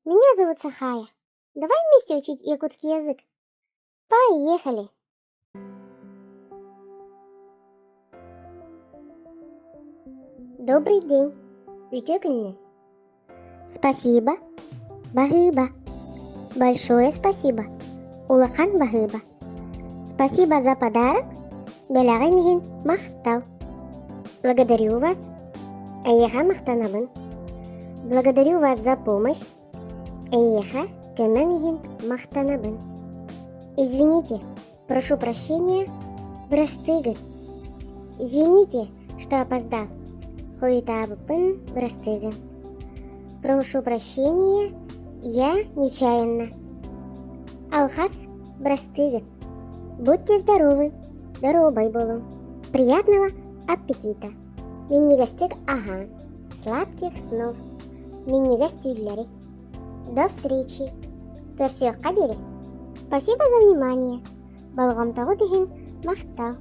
Меня зовут Сахая. Давай вместе учить якутский язык. Поехали! Добрый день! Үтүө күнүнэн! Спасибо! Баһыыба! Большое спасибо! Улахан баһыыба! Спасибо за подарок! Бэлэҕин иһин махтал! Благодарю вас! Эйиэхэ махтанабын! Благодарю вас за помощь! Эйиэхэ көмөҥ иһин махтанабын! Извините, прошу прощения, бырастыы Извините, что опоздал. Хойутаабыппын бырастыыгын. Прошу прощения, я нечаянно. Алхас бырастыыгын. Будьте здоровы, доруобай буолуҥ. Приятного аппетита. Минньигэстик аһаан. Сладких снов. Минньигэс түүллэри. До встречи. Көрсүөххэ диэри. Спасибо за внимание. Болҕомтоҕут иһин махтал.